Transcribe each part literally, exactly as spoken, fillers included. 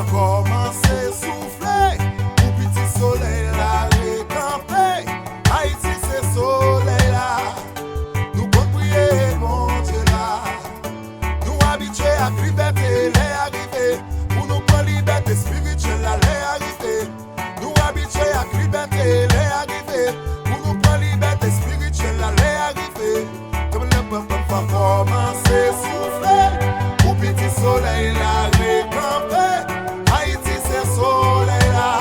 Kòmanse soufle pou pitit solèy la rekanpe. Ayiti se solèy la. Nou konn priye Bondye la. Nou abitye ak libète lè a rive. Pou nou pran libète espirityèl la lè a rive. Nou abitye ak libète lè a rive. Pou nou pran libète espirityèl la lè a rive. Kòmanse soufle pou pitit solèy la rekanpe. Ayiti se solèy la.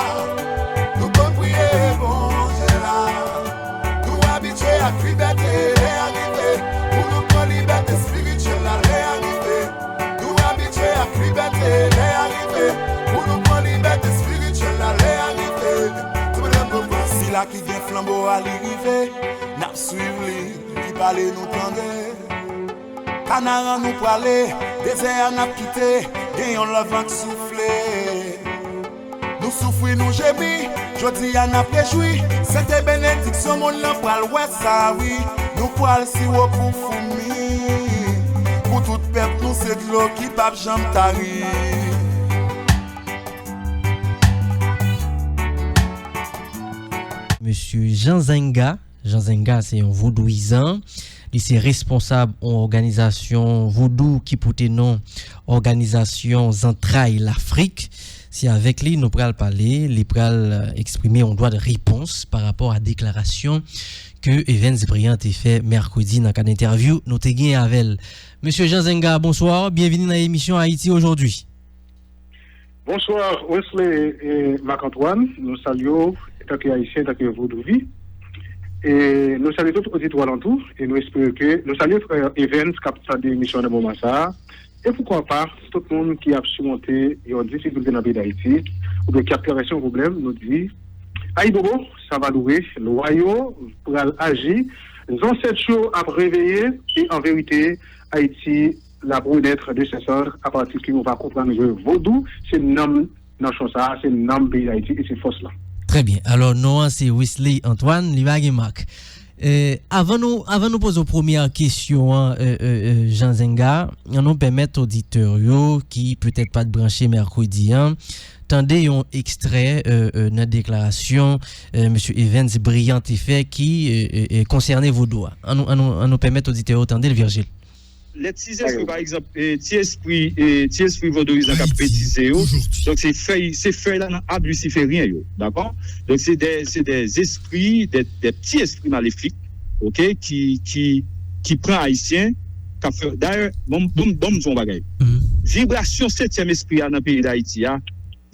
Nou konn priye Bondye la. Nou abitye ak libète lè a rive. Pou nou pran libète espirityèl la lè a rive. Nou abitye ak libète lè a rive. Pou nou pran libète espirityèl la lè a rive. Sila ki gen flanbo a li rive. N ap swiv li, li pale nou tande. Kanaran nou prale, dezè a n ap kite. Gen yon lòt van k soufle. Nou soufri, nou jemi, jodi a n ap rejwi. Sete benediksyon, monn nan pral wè sa wi. Nou pral siwo pou foumi. Pou tout pèp nou se dlo ki p ap janm tari. Mesye Jean Zenga. Jean Zenga se yon vodouyizan. Li se responsab yon òganizasyon vodou ki pote non Òganizasyon Zantray Lafrik. Se avèk li nou pral pale. Li pral eksprime yon dwa de repons pa rapò a deklarasyon ke Evens Brillant te fè mèkredi nan kad entèvyou nou te gen avè l. Mesye Jean Zenga, bonswa. Byenvini nan emisyon Ayiti Ojodwi. Bonswa Wesley e Marc Antoine, nou salye w etanke Ayisyen, etanke Vodouyizan. E nou salye tout oditwa lan tou, e nou espere ke, nou salye frè Evens k ap tande emisyon an nan moman sa a, e poukwa pa, tout moun ki ap simonte yon difikilte nan peyi Dayiti, oubyen ki ap travèse yon pwoblèm, nou di, ayibobo, sa va loure, lwa yo pral aji, zansèt yo ap reveye, e an verite, Ayiti l ap renèt de ses cendres apati ke nou va konprann ke vodou se nanm nasyon sa a, se nanm peyi Dayiti e se fòs la. Trè byen. Alò, non an se Wesley Antoine, li pa gen mak. E, avan nou avan nou poze w premyè kesyon an, e, e, e, Jean Zenga, ann nou pèmèt oditè yo ki petèt pa t branche mèkredi an, tande yon ekstrè e, e, nan deklarasyon e, mesye Evens Brillant te fè ki e, e, e, konsène vodou a. Ann nou, ann nou, ann nou pèmèt oditè yo tande l, Virgile. Lè ti zespri pa egzanp, ti espri ti espri vodouyizan k ap betize yo, donk se fèy se fèy la nan ab lisiferyen yo, dakò? Donk se de se de zespri, de de ti espri malefik, oke, ki ki ki pran ayisyen, k ap fè dayè, bon bon bon m di yon bagay. Vibrasyon setyèm espri a nan peyi Dayiti a,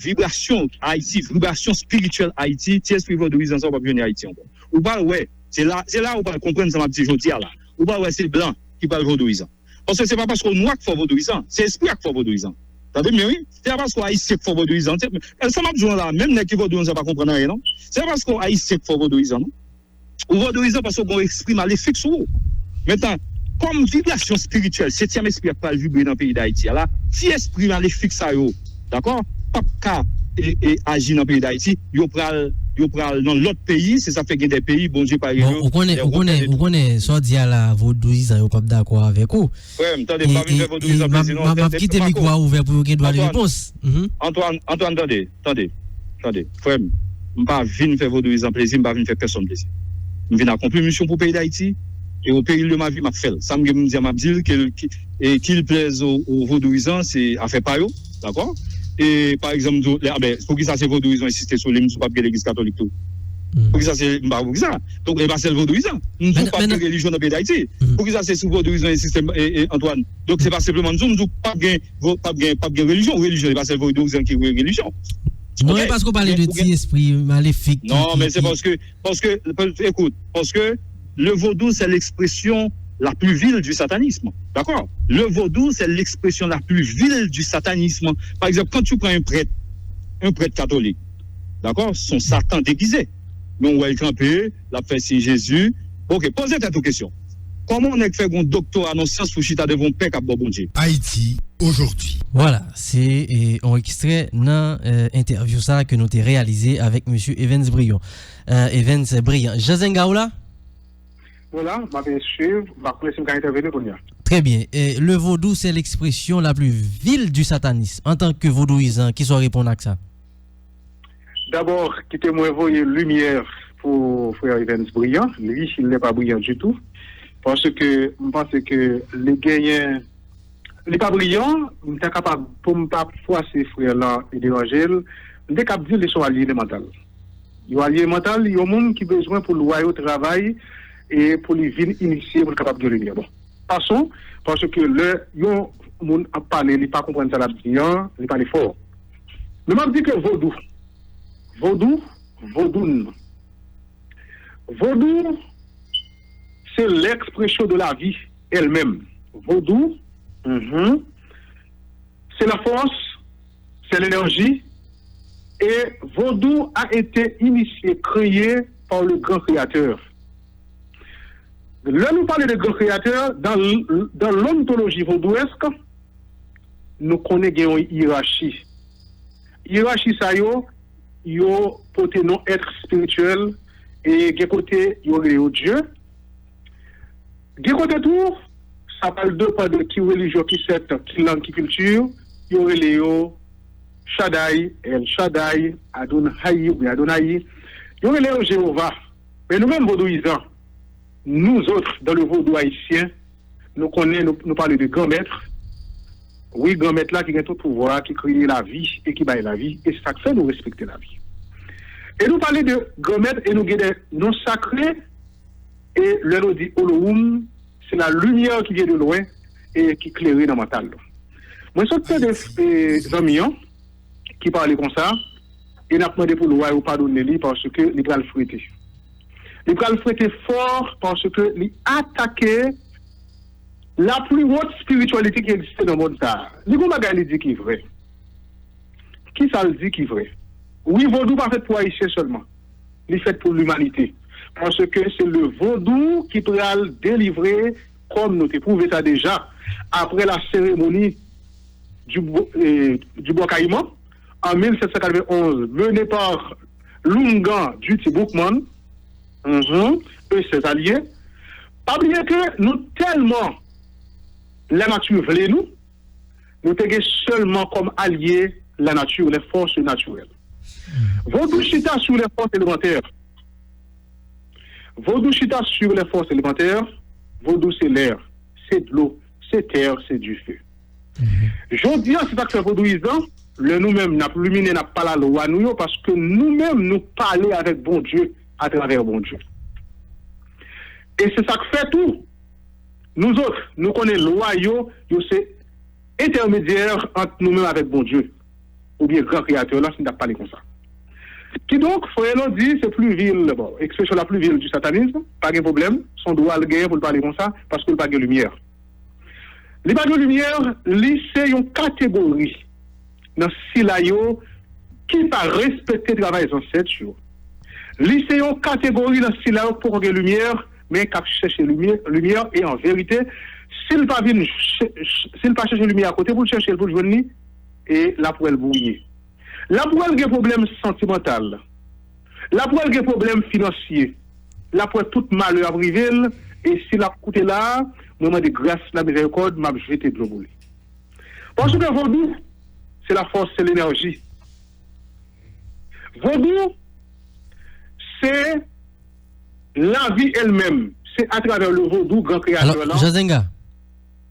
vibrasyon Ayiti, vibrasyon espirityèl Ayiti, ti espri vodouyizan sa w p ap jwenn Ayiti ankò. Ou pral wè, se la se la ou pral konprann sa m ap di jodi a la. Ou pral wè se blan ki pral vodouyizan. Paske se pa paske w nwa k fè w vodouyizan, se espri a k fè w vodouyizan. Tande m byen wi, se pa paske w ayisyen k fè w vodouyizan. Se sa m ap di w la, menm nèg ki vodouyizan pa konprann anyen non. Se pa paske w ayisyen k fè w vodouyizan non. Ou vodouyizan paske w gen yon espri malefik sou ou. Mentnan, kòm vibrasyon espirityèl, setyèm espri a k pral vibre nan peyi Dayiti a la, ti espri malefik sa yo, dakò, p ap ka e, e, aji nan peyi Dayiti, yo pral yo pral nan lòt peyi, se sa k fè gen de peyi Bondye pare yo. Bon, ou konnen, ou konnen, ou konnen sa w di a la, vodouyizan yo p ap dakò avèk ou. Frè m, tande, m pa vin fè vodouyizan plezi non. M ap kite mikwo a ouvè pou yo gen dwa de repons. Antoine, Antoine, tande. Tande, tande, frè m, m pa vin fè vodouyizan plezi, m pa vin fè pèsonn plezi. M vin akonpli misyon pou peyi Dayiti, e au péril de ma vie m ap fè l. Sa m gen pou m di a m ap di l, ke l, e qu'il plaise aux, aux vodouyizan, se afè pa yo, dakò? E pa egzanp, m di w, lè, a ben, poukisa se vodouyizan ensiste sou li, m di w p ap gen legliz katolik tou? Poukisa se, m pa wè poukisa. Donk, e pa sèl vodouyizan. M di w p ap gen relijyon nan peyi Dayiti. Poukisa se sou vodouyizan ensiste, e, e, Antoine? Donk, se pa senpleman m di w, m di w p ap gen vo, p ap gen, p ap gen relijyon. Relijyon, e pa sèl vodouyizan ki relijyon. Non, e paske w pale de ti espri malefik ki. Non, men se paske, paske, ekout, paske le vodou, c'est l'expression la plus vile du satanisme. D'accord? Le vodou, c'est l'expression la plus vile du satanisme. Par exemple, quand tu prends un prêtre, un prêtre catholique, d'accord? Son Satan déguisé. Men w wè l kanpe, l ap fè siy Jezi. Oke, poze tèt ou kesyon. Kòman yon nèg fè gen yon doktora nan syans pou chita devan yon pè k ap ba w Bondye? Ayiti Ojodwi. Vwala, se yon ekstrè nan entèvyou sa a ke nou te reyalize avèk mesye Evens Briyon. Evens Briyan. Jan Zenga ou la? Voilà, m ap swiv, m pa konnen si m ka entèveni kounye a. Très bien. Et le vaudou, c'est l'expression la plus vile du satanisme. En tant que vodouyizan, kisa w reponn ak sa? Dabò, kite mwen voye limyè pou frè Evens Brillant. Lui, il n'est pas brillant du tout. Paske m panse ke li genyen, li pa briyan, m ta kapab, pou m pa fwase frè lan e deranje l, m te kab di l li se yon alye mantal. Yon alye mantal, yon moun ki bezwen pou lwa yo travay e pou li vin inisye, pou l kapab gen limyè. Bon, pason, paske lè yon moun ap pale, li pa konprann sa l ap di an, li pale fò. Men m ap di ke vodou, vodou, vodoun. Vodou, c'est l'expression de la vie elle-même. Vodou, mhm, c'est la force, c'est l'énergie. Et vodou a été initié, créé par le grand créateur. Lè nou pale de gran kreyatè, dans, dans l'ontologie vaudouesque, nou konnen gen yon yerachi. Yerachi sa yo, yo pote non èt espirityèl, e gen kote yo rele yo Dye. Gen kote tou, sa pral depann de ki relijyon, ki sèk, ki lang, ki kilti, yo rele yo Shaddai, El Shaddai, Adonai, oubyen Adonayi. Yo rele yo Jewova. Men nou menm vodouyizan, nous autres, dans le vaudou haïtien, nou konnen, nou, nou pale de Granmèt. Wi, Granmèt la ki gen tout pouvwa, ki kreye lavi e ki bay lavi, e se sa k fè nou respekte lavi. E nou pale de Granmèt e nou gen de non sakre, e lè nou di Olohoum, c'est la lumière qui vient de loin et qui klere nan mantal nou. Mwen sot tande, e, zanmi an ki pale konsa, e n ap mande pou lwa yo padone li paske li pral frete. Li pral frete fò paske li atake la plus haute spiritualité ki egziste nan mond sa a. Li gon bagay li di ki vre. Kisa l di ki vre? Wi, vodou pa fèt pou Ayisyen sèlman. Li fèt pou limanite. Paske se le vodou ki pral delivre, kòm nou te pwouve sa deja, apre la seremoni du, Bo- eh, du Bois Caïman, an mil sèt san katrevenn onz, mené par Loungan Duty Boukman, mhm, e ses alliés. Pa bliye ke nou tèlman lanati vle nou, nou te gen sèlman kòm alye lanati, les forces naturelles. Vodou chita sur les forces élémentaires. Vodou chita sur les forces élémentaires. Vodou se lè, se dlo, se tè, se dife. Jodi a, se sa k fè vodouyizan, lè nou menm n ap limine, n ap pale a lwa nou yo, paske nou menm nou pale avèk Bondye atravè Bondye. E se sa k fè tou, nou zòt, nou konnen lwa yo, yo se entèmedyè ant nou menm avèk Bondye, oubyen gran kreyatè la, si n t ap pale konsa. Kidonk, frè Elo di, se pli vil, bon, ekspresyon la pli vil du satanisme, pa gen pwoblèm, se yon dwa l genyen pou l pale konsa, paske l pa gen limyè. Li pa gen limyè, li se yon kategori nan sila yo ki pa respekte travay zansèt yo. Li se yon kategori nan sila yo ki poko gen limyè, men k ap chèche limyè, limyè, e an verite, si l pa vin ch- ch- si l pa chèche limyè a kote pou l chèche l, pou l jwenn li, e l ap wè l bwouye. L ap wè l gen pwoblèm santimantal. L ap wè l gen pwoblèm finansye. L ap wè tout malè ap rive l, e si l ap koute la a, mwen mande gras, lamizèrikòd, m ap jete dlo pou li. Paske vodou, se la force, se l'énergie. Vodou, se lavi elle-même. Se atravè le vodou, gran kreyatè lan. Alò, Jean Zenga,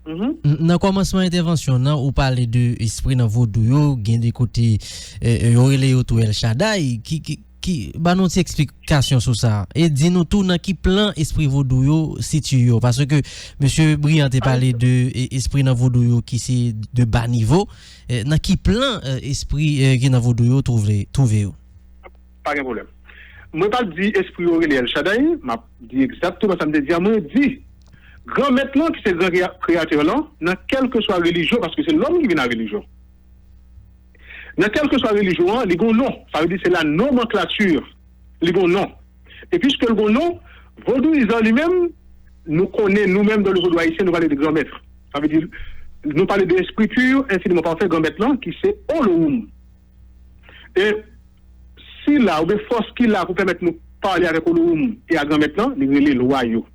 nan kòmansman entèvansyon nan, ou pale de espri nan vodou yo, gen de kote, eh, yo rele yo tou El Shaddai, ki, ki, ki, ba nou ti eksplikasyon sou sa. E di nou tou nan ki plan espri vodou yo sitiye yo. Paske mesye Brian te pale de, e, espri nan vodou yo ki se de ba nivo. Eh, nan ki plan, eh, espri, eh, ki nan vodou yo twouve, twouve yo? Pa gen pwoblèm. Mwen pa di espri yo rele El Shaddai, m ap di egzakteman sa m te di a. Mwen di, Granmèt lan, ki se gran kreya- kreyatè lan, nan kèlkeswa relijyon, paske se lòm ki vin a relijyon. Nan kèlkeswa relijyon an, li gon non. Sa vle di se la nomenclature. Li gon non. E piske l gon non, vodouyizan li menm, nou konnen, nou menm, dans le vodou haïtien, nou pale de granmèt. Sa vle di, nou pale de espri pur, infiniment parfait, granmèt lan, ki se Olohoum. E sila, oubyen fòs ki la pou pèmèt nou pale avèk Olohoum e a granmèt lan, li rele lwa yo.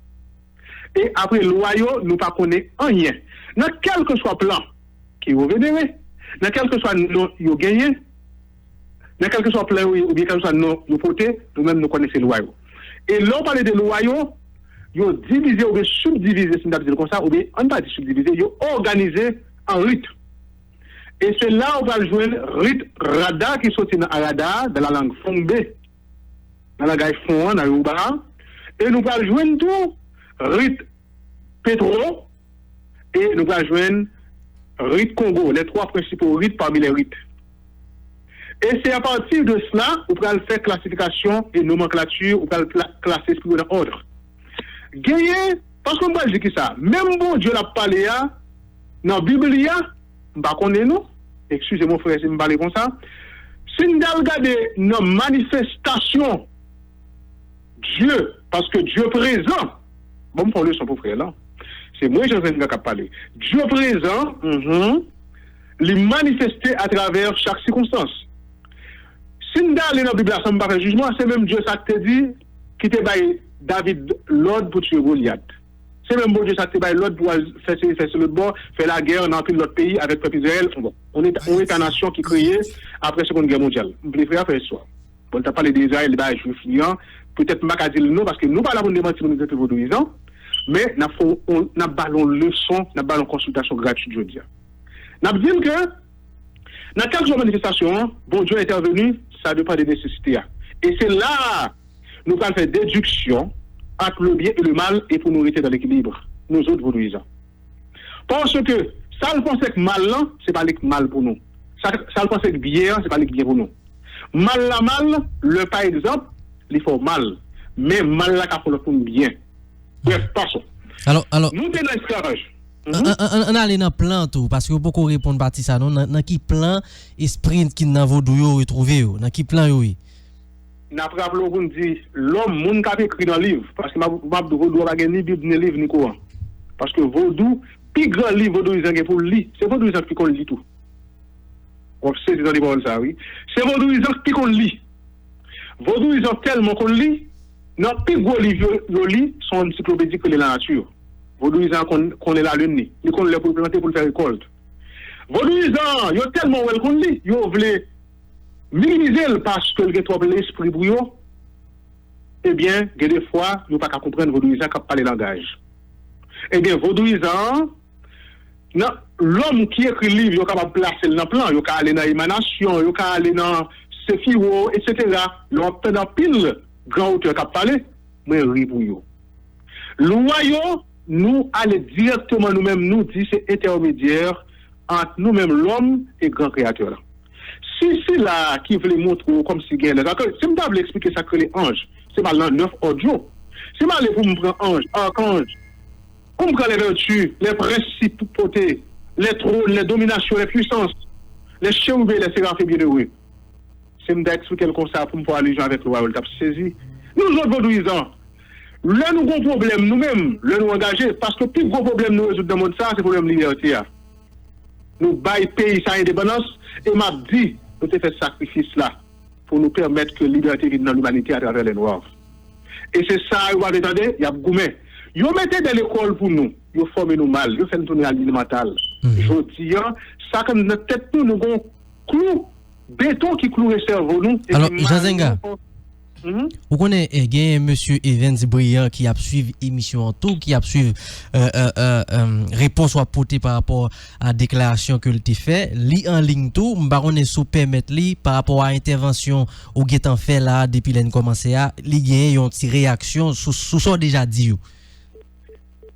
E apre lwa yo, nou pa konnen anyen. Nan kèlkeswa plan ke yo venere, nan kèlkeswa non yo genyen, nan kèlkeswa plan yo ye, oubyen kèlkeswa non yo pote, nou menm nou konnen se lwa yo. E lè w pale de lwa yo, yo divize oubyen sibdivize, si n ta di l konsa, oubyen ann pa di sibdivize, yo òganize an rit. E se la ou pral jwenn rit Rada ki soti nan Arada, dans la langue Fongbe, nan langaj Fon an, nan Yoruba a. E nou pral jwenn tou rit Petro, e nou pral jwenn rit Kongo, les trois principaux rites parmi les rites. Et c'est à partir de cela ou pral fè klasifikasyon e nomanklati, ou pral pla- klase espri yo nan òd. Genyen, paske m pral di ki sa, menm Bondye l ap pale a, nan Bib li a, m pa konnen non, eskize m frè si m pale konsa, si n t al gade nan manifestasyon Dye, paske Dye prezan, bon, m fè yon leson pou frè lan, se mwen Jean Venga k ap pale, Dye prezan, mhm, li manifeste atravè chak sikonstans. Si n ta ale nan Bib la san m pa fè jijman, se menm Dye sa k te di, ki te bay David lòd pou tiye Golyat. Se menm Bondye sa k te bay lòd pou al fè se fè se lòt bò, fè lagè nan anpil lòt peyi avèk pèp Izrayèl. Bon, on eta, on eta nasyon ki kreye apre Segonn Gè mondyal. M vle frè a fè istwa. Bon, l t ap pale de Izrayèl, li bay Jwif li an. Petèt m pa ka di l non, paske nou pa la pou n demanti moun ki rete vodouyizan, men n ap fè on, n ap ba l on leson, n ap ba l on konsiltasyon gratwit jodi a. N ap di l ke nan kèlkeswa manifestasyon an, Bondye entèveni, sa depann de nesesite a. E se la a nou pral fè dediksyon ant le byen e le mal e pou nou rete nan lekilib, nou zòt vodouyizan. Paske sa l panse k mal lan, se pa li k mal pou nou. Sa, sa l panse k byen an, se pa li k byen pou nou. Mal la mal, lè pa egzanp, li fè w mal. Men mal la ka fè lòt moun byen. Brèf, pasons. Alò, alò, Nou te nan esklavaj. An, an, an, an ale nan plan tou, paske ou poko reponn pati sa non. Nan, nan ki plan espri ki nan vodou yo retwouve yo? Nan ki plan yo ye? N ap raple w pou n di, lòm, moun k ap ekri nan liv, paske m ap, m ap di w, vodou a pa gen ni Bib, ni liv, ni Koran. Paske vodou, pi gran liv vodouyizan gen pou l li, se vodouyizan ki konn li tou. W ap sezi tande pawòl sa a, wi. Se vodouyizan ki konn li. Vodouyizan tèlman konn li, nan pi gwo liv yo, yo li, se yon ansiklopedi k rele La Nature. Vodouyizan an konn, konnen lalin li. Li konn lè pou l plante, pou l fè rekòlt. Vodouyizan an, yo tèlman wè l konn li, yo vle minimize l paske l gen twòp lespri pou yo. Ebyen, gen de fwa, yo pa ka konprann vodouyizan k ap pale langaj. Ebyen, vodouyizan an, nan, lòm ki ekri liv, yo kapab plase l nan plan, yo ka ale nan Emanasyon, yo ka ale nan Sefiro, etsetera. Lè w ap tande anpil gran otè k ap pale, mwen ri pou yo. Lwa yo, nou ale dirèkteman nou menm, nou di se entèmedyè ant nou menm lòm e gran Kreyatè la. Si sila ki vle montre w kòmsi gen lè, si m ta vle eksplike sa k rele anj, se m al nan nèf òd yo. Si m ale pou m pran anj, akanj, pou m pran lè vèti, lè prensip pou pote, lè twòn, lè dominasyon, lè pwisans, lè cheriben, lè serafen byennere. Si m ta eksplike l konsa pou m fè alizyon avèk lwa yo, l t ap sezi. Nou zòt vodouyizan, lè nou gon pwoblèm nou menm, lè nou angaje, paske pi gwo pwoblèm nou rezoud nan mond sa a, se pwoblèm libète a. Nou bay peyi sa a endepandans, e m ap di, nou te fè sakrifis la pou nou pèmèt ke libète vin nan limanite atravè lènwa. E se sa yo pa vle tande, y ap goumen. Yo mete de lekòl pou nou, yo fòme nou mal, yo fè n tounen alyenemantal. Jodi a, sa k anndan tèt nou, nou gon klou beton ki kloure sèvo nou. Alò, Jean Zenga, ou konnen eh, genyen mesye Evens Brian ki ap swiv emisyon an tou, ki ap swiv euh, euh, euh, euh, repons w ap pote pa rapò a deklarasyon ke l te fè. Li an liy tou, m pa konnen si w pèmèt li pa rapò a entèvansyon ou gentan fè la depi lè n kòmanse a, li genyen yon ti reyaksyon sou, sou sa w deja di yo.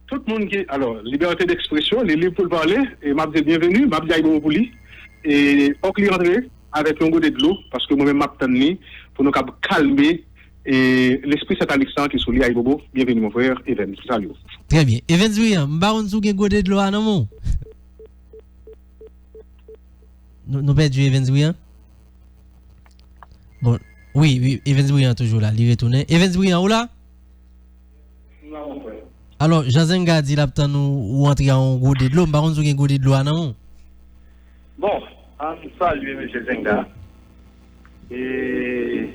Tout moun ki, alò, libète dekspresyon, li lib pou l pale, e m ap di l byenveni, m ap di Ayibobo pou li, e fòk li antre avèk yon gode dlo, paske mwen menm m ap tann li, pou nou kab kalme e lespri satanik sa a ki sou li. Ayibobo, byenveni mon frè Evens, m salye w. Trè byen. Evens Brian, m pa konn si w gen gode dlo a nan men w. Nou, nou pèdi Evens Brian? Bon, wi, wi, Evens Brian toujou la, li retounen. Evens Brian, ou la? M la, mon frè. Alò, Jean Zenga di l ap tann ou, ou antre a yon gode dlo, m pa konn si w gen gode dlo a nan men w. Bon, an salye mesye Zenga. E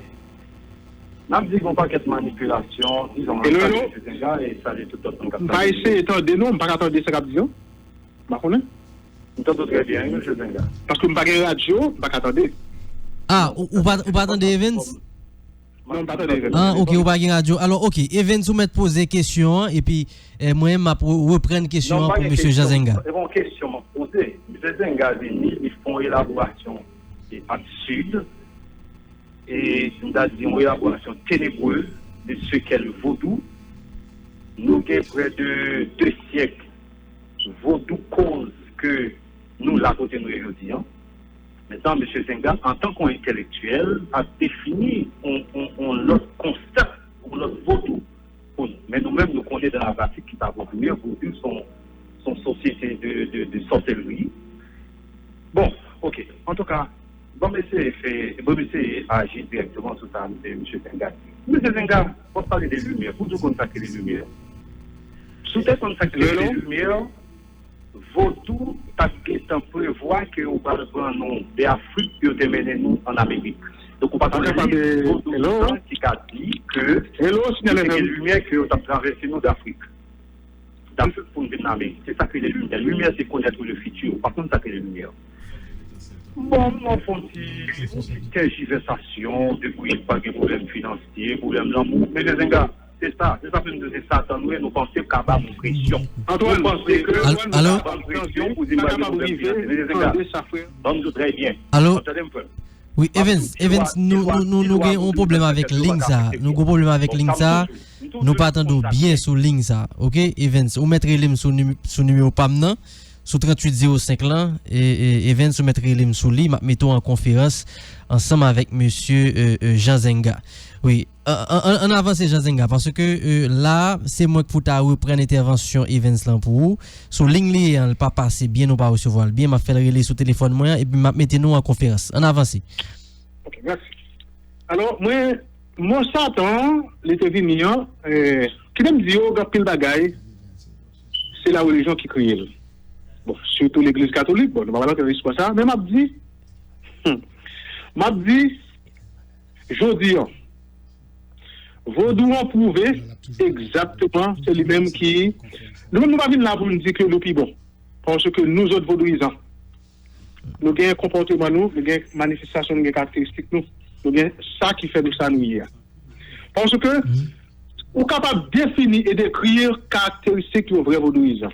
N ap di gon pakèt manipilasyon, dizon, Hello, hello. Zenga e salye tout lòt moun k ap M pa tande. Eseye tande, non, m pa ka tande sa k ap di, non. M pa konnen. M tande w trè byen, wi, mesye Zenga. Paske m pa gen radyo, m pa ka tande. Ah, ou, ou pa, ou pa tande Evens? Non, m pa tande Evens. Ah, ok, ou pa gen radyo. Alò, ok, Evens, ou mèt poze kesyon an, epi, eh, mwen, m ap re-, reprann kesyon an pou mesye Jean Zenga. Non, m pa gen kesyon. Se yon kesyon m ap poze. Mesye Zenga vini, li fè yon elaborasyon, e, absid, e, m ta di yon elaborasyon tenebre de ce qu'est le vodou. Nou gen près de de syèk vodou koz ke nou la kote nou ye jodi an. Mentnan, mesye Zenga, antan ke yon entèlektyèl, ap defini yon, yon, yon lòt konsta, yon lòt vodou pou nou. Men nou menm, nou konnen dan la pratik ki pa vodou ye, vodou se yon, se yon sosyete de, de, de sòsèlri. Bon, ok. Antouka, bon, m eseye fè, bon, m eseye aji dirèkteman sou sa, mesye, mesye Zenga di. Mesye Zenga, w ap pale de limyè. Pou di w konn sa k rele limyè. Si w te konn sa k rele limyè, vodou t ap gentan prevwa ke yo pral pran nou de Afrik pou yo te mennen nou ann Amerik. Donk, ou pa tande vodouyizan ki ka di ke se te gen limyè ke yo t ap travèse nou d Afrik. D Afrik pou n vin nan Amerik. Se sa k rele limyè. Limyè, se connaître le futur. Ou pa konn sa k rele limyè. Bon, m nan fè yon ti, yon ti tèjivèsasyon, depi pa gen pwoblèm finansye, pwoblèm lanmou. Men, Zenga, se sa, se sa menm, se Satan nou ye, nou panse yo ka ba nou presyon. Nou panse ke yo ka ba nou presyon pou di n pa gen pwoblèm finansye. Men, Zenga, ban m di w trè byen. Alo? W ap tande m, frè m? Wi, Evans, Evans, nou, nou, nou, nou gen yon pwoblèm avèk liy sa. Nou gen yon pwoblèm avèk liy sa. Nou pa tande w byen sou liy sa. Ok, Evans, ou mèt rele m sou nim-, sou nimewo pa m nan, sou tranntuit zewo senk lan, e, e, Evans, ou mèt rele m sou li, m ap mete w an konferans ansanm avèk mesye, e, e, Jean Zenga. Wi, an, an, an, ann avanse Jean Zenga, paske, e, la, se mwen k pou ta reprann entèvansyon Evans lan pou ou. Sou liy li ye an, li pa pase byen, nou pa resevwa l byen. M ap fè l rele sou telefòn mwen an, epi m ap mete nou an konferans. Ann avanse. Ok, mèsi. Alò, mwen, mo Satan, li te vini an, e, kite m di yo, gen anpil bagay, se la relijyon ki kreye l. Bon, sitou legliz katolik, bon, nou pa pral antre nan istwa sa, men m ap di, hmm, m ap di, jodi an, vodou an pwouve egzakteman, se li menm ki, nou menm nou pa vin la pou n di ke nou pi bon, paske nou zòt vodouyizan, nou gen konpòteman nou, nou gen manifestasyon, nou gen karakteristik nou, nou gen sa ki fè nou sa nou ye a. Paske ou kapab defini e dekri karakteristik yon vrè vodouyizan.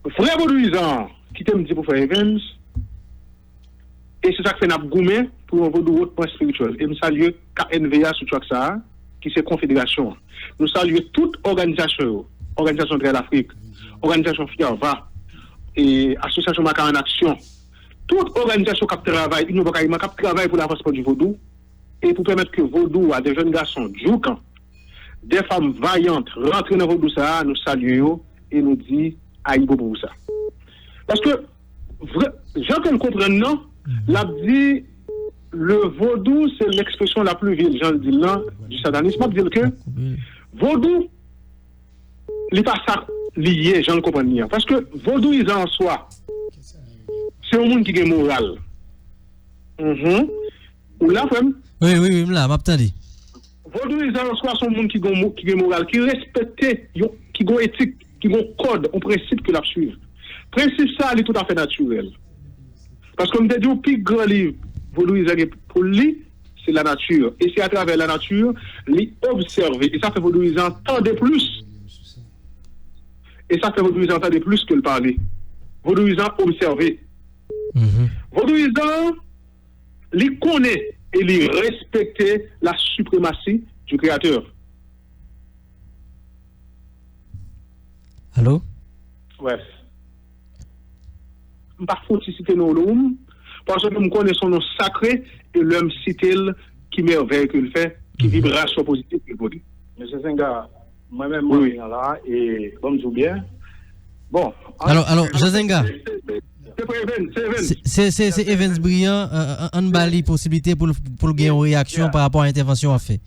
Vrè vodouyizan an, kite m di pou frè Evans, e se sa k fè n ap goumen pou yon vodou wotman espirityèl. E m salye K N V A sou track sa a, ki se konfederasyon an. Nou salye tout òganizasyon yo, Òganizasyon Trè Lafrik, Òganizasyon Fyava, e Asosyasyon Maka an Aksyon, tout òganizasyon k ap travay, Inyon Bò Kayiman, k ap travay pou lavansman di vodou, e pou pèmèt ke vodou a, de jèn gason djougan, de fanm vayant rantre nan vodou sa a, nou salye yo e nou di ayibo pou sa. Paske, vrè, jan ke l konprann nan, l ap di, le vodou, c'est l'expression la plus vile, jan l di l lan, du satanisme. M ap di l ke vodou, li pa sa li ye, jan l konprann li an. Paske vodouyizan an swa, se yon moun ki gen moral. Mhm. Ou la, frè m? Wi, wi, wi, m la, m ap tande. Vodouyizan an swa se yon moun ki gen mo-, ki gen moral, ki respekte, yo, ki gen etik, ki gen kòd, yon prensip ke l ap swiv. Prensip sa a, li toutafè natirèl. Paske m te di w, pi gran liv vodouyizan gen pou li, se lanati. E se atravè lanati, li obsève. E sa fè vodouyizan tande plis. E sa fè vodouyizan tande plis ke l pale. Vodouyizan obsève. Mhm. Vodouyizan, li konnen e li respekte la suprématie du Créateur. Alo? Wes. M pa fouti site non Oloum, paske m konnen se yon non sakre, e lè m site l, ki mèvèy ke l fè, ki vibrasyon pozitif ke l pote. Mesye Zenga, mwen menm, mwen vin la, e bon, m di w byen. Bon, alò, alò, Jean Zenga. Se, se, se, se Evans, se Evans. Se, se, se, se Evans Brillant, euh, euh, ann ba li posiblite pou l, pou l gen yon reyaksyon pa rapò a entèvansyon w ap fè.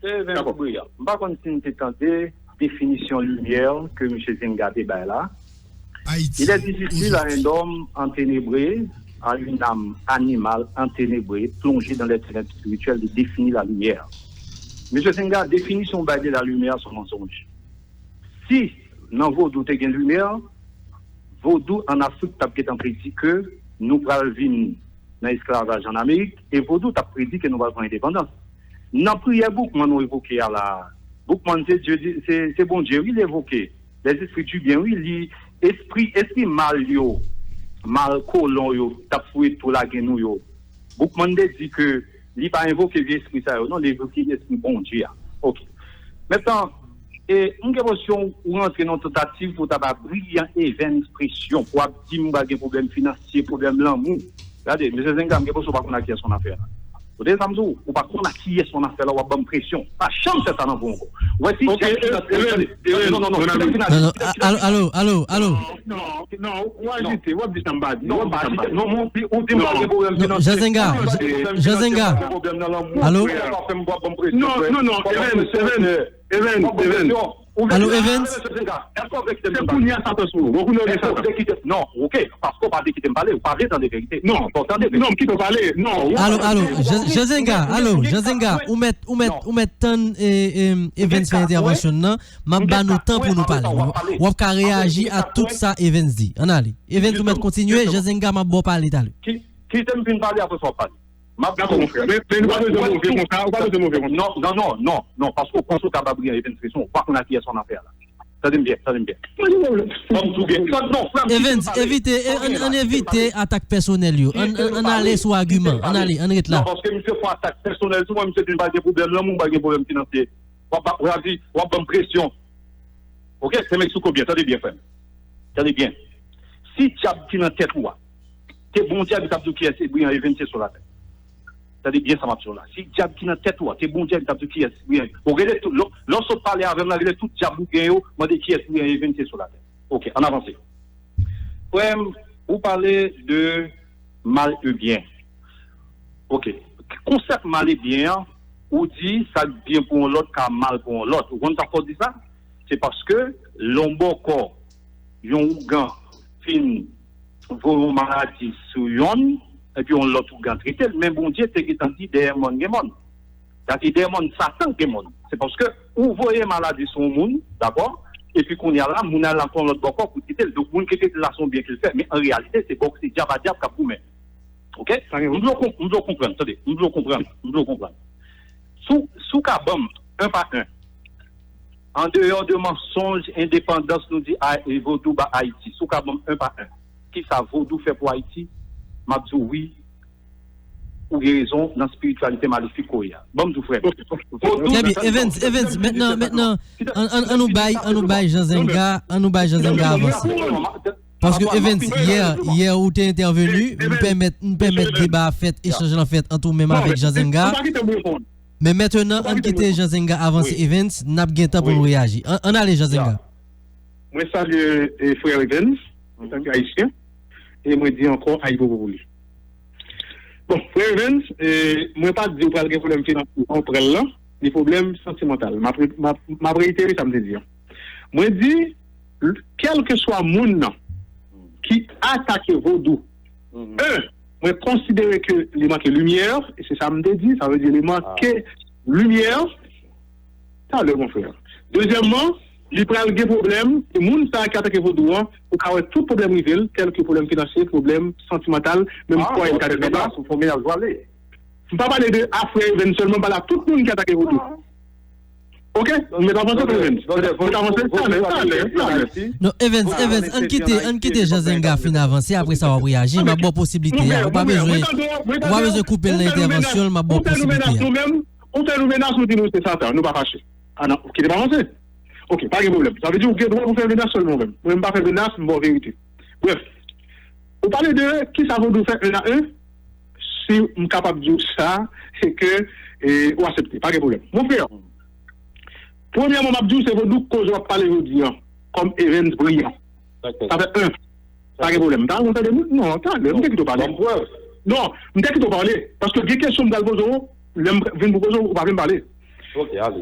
Se Evans Brillant. M pa konn si n te tande definisyon limyè ke mesye Zenga te bay la. Il est difficile à un homme enténébré à une âme animale enténébrée, plongée dans les ténèbres spirituelles, de définir la lumière. Mesye Zenga, definisyon w bay de la lumière se yon mansonj. Si nan vodou te gen limyè, vodou ann Afrik t ap gentan predi ke nou pral vin nan esklavaj ann Amerik, e vodou t ap predi ke nou pral pran endepandans. Nan priyè Boukman ou evoke a la, Boukman se Dye, se, se Bondye wi li evoke, les esprits du bien wi, li espri, espri mal yo, mal kolon yo t ap foure tou lage nou yo. Boukman te di ke li pa envoke vye espri sa yo non, li envoke espri Bondye a. Ok. Mentnan, e m gen enpresyon ou rantre nan yon tantativ pou w ta ba Brillant Evens presyon, pou w ap di m pral gen pwoblèm finansye, pwoblèm lanmou. Gade, mesye Zenga, m gen enpresyon ou pa konn a kiyès ou nan afè la. Ou tande sa m di w? Ou pa konn a kiyès ou nan afè la, w ap ban m presyon. Pa janm fè sa nan vi w ankò. Ou wè si Djak ki nan tèt, tande, non, non, non, si Djak ki nan tèt, alo, alo, alo, alo. Non, non, w ajite, w ap di sa m pa di, w ap di sa m pa di. Non, ou di m pa gen pwoblèm finansye. Jazenga, Jazenga. Alo? Non, non, non, Evens, Evens, Evens. Alo, Evens? Se kounye a sa pè sou ou. Ou konnen sa. Non, ok, paske w pa vle kite m pale, ou pa vle tande verite. Non, non, m kite w pale. Non. Alo, alo, Jazenga, alo, Jazenga, ou mèt, ou mèt, ou mèt tann Evens fè entèvansyon nan, m ap ba nou tan pou nou pale. W ap ka reyaji a tout sa Evens di. Ann ale. Evens, ou mèt kontinye, Jazenga, m ap ba w pale talè. Kite m fin pale, apre sa w ap pale. M ap di w. Dakò, mon frè. Men, men nou pa bezwen move konsa, ou pa bezwen move konsa. Non, non, non, non, non, paske w panse w ka ba Brillant Evens rezon, ou pa konn a kiyès ou nan afè a la. Tande m byen, tande m byen. Ban m di w byen. Non, frè m, kite m pale. Evans, evite, ann evite atak pèsonèl yo. Ann ale sou agiman. Ann ale, ann ret la. Non, paske misye fè atak pèsonèl sou mwen, misye di m pa gen pwoblèm lanmou, m pa gen pwoblèm finansye. W ap, w ap di, w ap ban m presyon. Ok, se Mexico byen, tande byen, frè m. Tande byen. Si dyab ki nan tèt ou a, te bon dyab, li t ap di w kiyès se Brillant Evens se sou latè. Tande byen sa m ap di w la. Si dyab ki nan tèt ou a, te bon dyab, li t ap di w kiyès Brillant Evens. Bon, rele tout, lè w sot pale avè m la, rele tout dyab ou gen yo, mande kiyès Brillant Evens se sou latè. Ok, ann avanse. Frè m, ou pale de mal e byen. Ok. Konsèp mal e byen an, ou di sa k byen pou yon lòt ka mal pou yon lòt. Ou konn sa k fè w di sa? Se paske lè yon bòkò, yon ougan fin voye yon maladi sou yonn, epi yon lòt ougan trete l, men Bondye te gentan di dèyè mòn gen mòn. Sa di dèyè mòn Satan gen mòn. Se paske ou voye maladi sou yon moun, dakò? Epi kounye a la, moun nan al nan yon lòt bòkò pou trete l. Donk, moun ki trete l la se yon byen ke l fè. Men an reyalite, se bòk, se dyab a dyab k ap goumen. Ok? M vle w konprann, tande, m vle w konprann, m vle w konprann. Si w, si w ka ban m, en pa en, andeyò de mansonj, endepandans, nou di a, e vodou ba Ayiti, si w ka ban m en pa en, kisa vodou fè pou Ayiti, m ap di w wi, ou gen rezon nan espirityalite malefik ou ye a. Ban m di w, frè m. Vodou. Trè byen, Evans, Evans, mentnan, mentnan, ann, ann, ann nou bay, ann nou bay Jan Zenga, ann nou bay Jan Zenga avanse. Paske Evans, yè, yè ou te entèveni, m pèmèt, m pèmèt deba a fèt, echanj lan fèt ant ou menm avèk Jan Zenga. Men mentnan, ann kite Jan Zenga avanse Evans, n ap gen tan pou nou reyaji. Ann, ann ale Jan Zenga. Mwen salye frè Evans, antanke Ayisyen, e mwen di ankò ayibobo pou li. Bon, frè Evans, mwen pa t di w pral gen pwoblèm finansye jan w pran l lan, ni pwoblèm santimantal. M ap, m ap, m ap reyitere sa m te di an. Mwen di, kèlkeswa moun nan ki atake vodou, en, mwen konsidere ke li manke limyè, e se sa m te di, sa vle di li manke limyè, talè, mon frè. Dezyèmman, li pral gen pwoblèm, e moun sa a ki atake vodou an, ou ka wè tout pwoblèm rive l, tèlke pwoblèm finansye, pwoblèm santimantal, menm kò a l ka deplase. M pa pale de a frè Evens sèlman, m pale a tout moun ki atake vodou. Ok, m mèt avanse frè Evens. M mèt avanse, talè, talè, talè. Non, Evens, Evens, ann kite, ann kite Jan Zenga fin avanse, apre sa w ap reyaji, m ap ba w posiblite a. Ou pa bezwen, ou pa bezwen koupe l nan entèvansyon l, m ap ba w posiblite a. Ou fè nou menas, ou di nou se Satan, nou pa fache. A non, kite m avanse. Ok, pa gen pwoblèm. Sa vle di ou gen dwa pou fè menas sèlman ou menm. Mwen, m pa fè menas, m ba w verite. Brèf, ou pale de kisa vodou fè en a en, si m kapab di w sa, se ke ou aksepte, pa gen pwoblèm. Mon frè, premyèman, m ap di w se vodou koze w ap pale jodi an, kòm Evens Brillant. Sa fè en. Pa gen pwoblèm. M ta renmen tande moun. Non, talè, m te kite w pale. Non, m te kite w pale. Paske gen kesyon m pral poze w, lè m vin pou poze w, ou pa vle m pale. M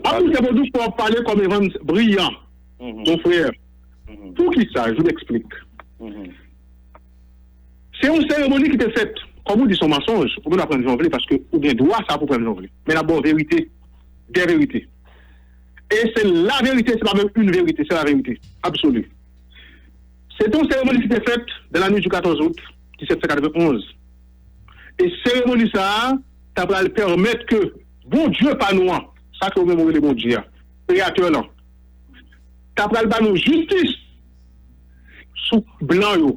ap di w se vodou koze w ap pale kòm Evans Brillant, mon frè. Poukisa? Je m'explique. Se yon seremoni ki te fèt, kòm ou di, se yon mansonj, ou menm w ap pran l jan w vle, paske ou gen dwa sa pou pran l jan w vle. Men n ap ba w verite, de verite. E se la verite, se pa menm yon verite, se la verite absoli. Se te yon seremoni ki te fèt dans la nuit du quatorze août dix-sept cent quatre-vingt-onze. E seremoni sa a, ta pral pèmèt ke Bondye pa nou an, sa ke ou menm ou rele Bondye a, Kreyatè lan, ta pral ba nou jistis sou blan yo,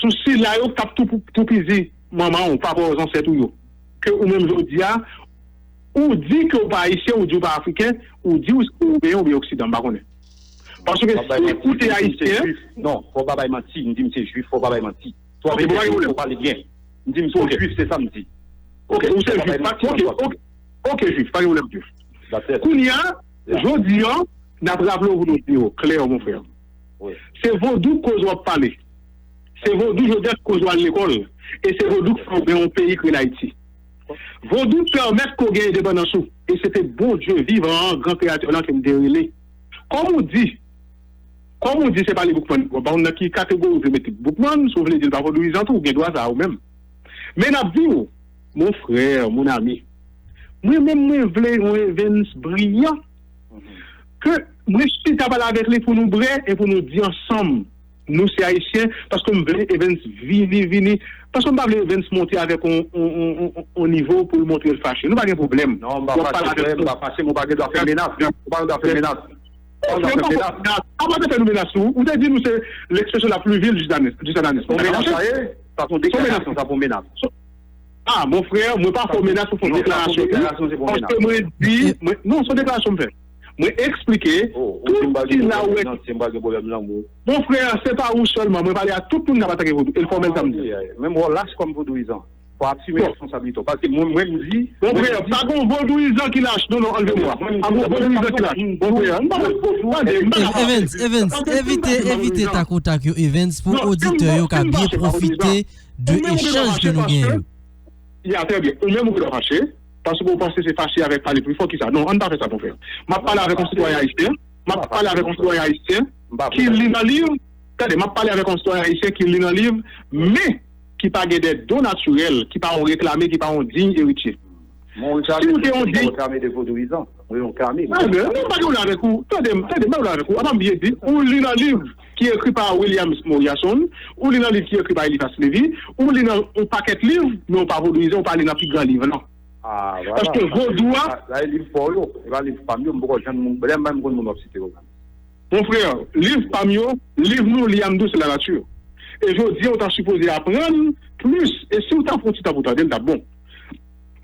sou sila yo k ap tou, toupizi manman w, papa w, zansèt ou yo. Ke ou menm jodi a, ou di ke w pa ayisyen, ou di w pa afriken, ou di w, ou byen, ou byen oksidan, m pa konnen. Paske si ou te ayisyen. Non, fò w pa bay manti, m di m se jwif, fò w pa bay manti. Twa Ok, bon, pa gen pwoblèm. Fò w pale byen. M di m se jwif, se sa m di. Ok, ou se jwif. Ok, ok, ok, jwif, pa gen pwoblèm jwif. Kounye a, jodi an, n ap raple w pou nou di w klè, mon frè. Se vodou koz w ap pale. Se vodou jodi a koz w al lekòl. E se vodou k fè w gen yon peyi k rele Ayiti. Vodou pèmèt ke w gen endepandans ou. E se te Bondye vivan an, gran kreyatè lan ke m te rele. Kòm ou di, kòm ou di, se pa li Boukman. Bon, pa konn nan ki kategori ou vle mete Boukman, si w vle di l pa vodouyizan tou, ou gen dwa sa a ou menm. Men n ap di w, mon frè, mon ami, mwen menm mwen vle yon Evens briyan, ke mwen chita pale avèk li pou nou bwè e pou nou di ansanm, nou se ayisyen, paske m vle Evens vini, vini, paske m pa vle Evens monte avèk on, on, on, on, on nivo pou l montre l fache. Nou pa gen pwoblèm. Non, m pa fache, frè, m pa fache, m pa gen dwa fè menas. Ou pa gen dwa fè menas. Ou pa fè menas. Apa te fè nou menas tou? Ou te di nou se l'expression la plus vile du satanisme. Du satanisme. On menas sa ye? Sa se yon deklarasyon, sa pa yon menas. Ah, mon frè, mwen pa fè menas pou fè yon deklarasyon tou. Paske mwen di, mwen, non, se yon deklarasyon m fè. Mwen eksplike tout sila ou wè. Mon frè, se pa ou sèlman, mwen pale a tout moun k ap atake vodou. E l fòmèl sa m di. Menm wè w lach kòm vodouyizan. Fò asime responsablite w. Paske mwen, mwen, m di, mwen, m di. Mon frè, pa gon vodouyizan ki lach. Non, non, anlve mo a. Pa gon vodouyizan ki lach. Mon frè, m pa, tande, m pa. Evens, Evens, evite, evite takotak yo, Evens, pou oditè yo ka byen pwofite de echanj ke nou gen yo. Ya, trè byen. Ou menm ou gen dwa fache, paske ou panse se fache avèk pale pli fò ki sa. Non, ann pa fè sa, mon frè. M ap pale avèk yon sitwayen ayisyen, m ap pale avèk yon sitwayen ayisyen ki li nan liv, tande, m ap pale avèk yon sitwayen ayisyen ki li nan liv, men ki pa gen de don natirèl, ki pa yon reklame, ki pa yon diy eritye. Si ou te yon diy. Reklame de vodouyizan. Mwen yon reklame. Ah, men, mwen pa gen pwoblèm avèk ou. Tande m, tande m, pa gen pwoblèm avèk ou. Apa m byen di, ou li nan liv ki ekri pa Williams Moriason, ou li nan liv ki ekri pa Eliphas Lévy, ou li nan yon pakèt liv, men ou pa vodouyizan, ou pa li nan pi gran liv, non. Ah, voilà. Paske vodou a. Sa, sa e liv pa w yo, e pa liv pa m yo, m poko jwenn moun, lè m menm konn moun w ap site yo. Mon frè, liv pa m yo, liv nou li a m tou, se la nature. E jodi a, ou ta sipoze aprann plis, e si w ta fè yon ti tan pou tande l, l t ap bon.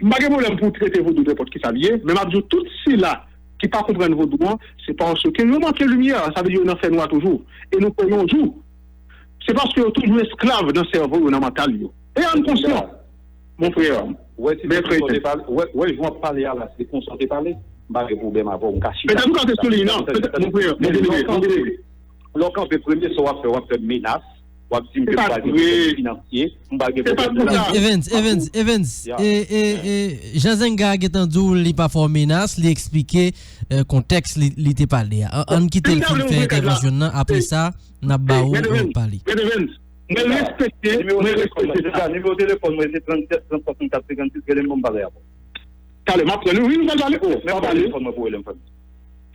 M pa gen pwoblèm pou w trete vodou nenpòt ki sa l ye, men m ap di w tout sila ki pa konprann vodou an, se paske yo manke limyè, sa vle di yo nan fènwa toujou. E nou kwè yon jou, se paske yo toujou esklav nan sèvo yo, nan mantal yo. E ann konsyan, mon frè, mèt Etienne. Wè, wè jan w ap pale a la, se konsa w te pale. M pa gen pwoblèm avè w, m ka chita. Petèt ou ka te sou liy nan, petèt, mon frè, mon byeneme, mon byeneme. Lè w kanpe premye, sa w ap fè, w ap fè menas, w ap di m ke m pral gen pwoblèm finansye, m pral gen pwoblèm de lajan. Evens, Evens, Evens, e, e, e, Jan Zenga gentan di w li pa fè w menas, li eksplike, e, kontèks li, li te pale a. An, ann kite l fin fè entèvansyon l nan, apre sa, n ap ba ou, e, pale. Mwen respekte, mwen respekte sa. Nimewo telefòn mwen se trannsèt, trant, swasannkat, senkannsis, rele m pou m pale avè w. Talè, m ap pran li. Wi, m pral pale. O, m ap pale. Telefòn mwen pou rele m, frè m.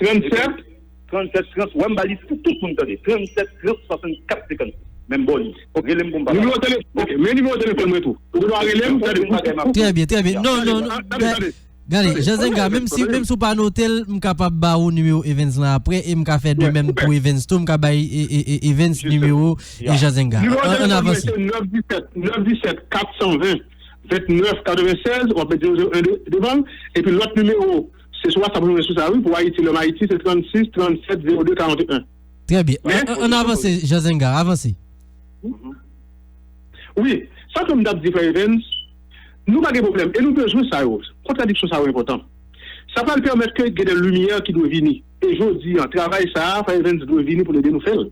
Trannsèt. Trannsèt, trant, wè m ba li pou tout moun tande. Trannsèt, trant, swasannkat, senkannsis. Men m ba w li. Rele m pou m pale. Nimewo telefòn, ok, men nimewo telefòn mwen tou. Ou gen dwa rele m, tande. Trè byen, trè byen. Non, non, non. Tande, tande. Gade, Jan Zenga, menm si, menm si w pa note l, m kapab ba ou nimewo Evens lan apre, e m ka fè de menm pou Evens tou, m ka bay, e, e, e, Evens nimewo e Jan Zenga. An, ann avanse. Nimewo telefòn mwen se nèf disèt, nèf disèt, kat san ven, vennèf katrevennsèz, w ap met zewo zewo en de devan l, epi lòt nimewo, se sou WhatsApp ou jwenn sou sa, wi, pou Ayiti, lòm Ayiti, se trannsis, trannsèt, zewo de, karanteyen. Trè byen. An, ann avanse, Jan Zenga, avanse. Wi, sa ke m t ap di, frè Evens, nou pa gen pwoblèm, e nou bezwen sa yo. Kontradiksyon sa yo enpòtan. Sa pral pèmèt ke gen de limyè ki dwe vini. E jodi an, travay sa a, frè Evens dwe vini pou l ede nou fè l.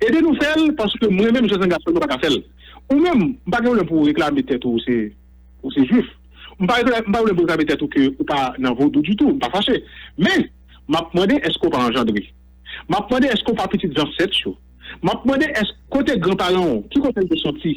Ede nou fè l, paske mwen menm, Jan Zenga sèl mwen pa ka fè l. Ou menm, m pa gen pwoblèm pou w reklame tèt ou, ou se, ou se jwif. M pa reklame, m pa gen pwoblèm pou w reklame tèt ou ke ou pa nan vodou ditou, m pa fache. Men, m ap mande, èske w pa anjandre? M ap mande, èske w pa pitit zansèt yo? M ap mande, èske kote granparan w, ki kote l te soti?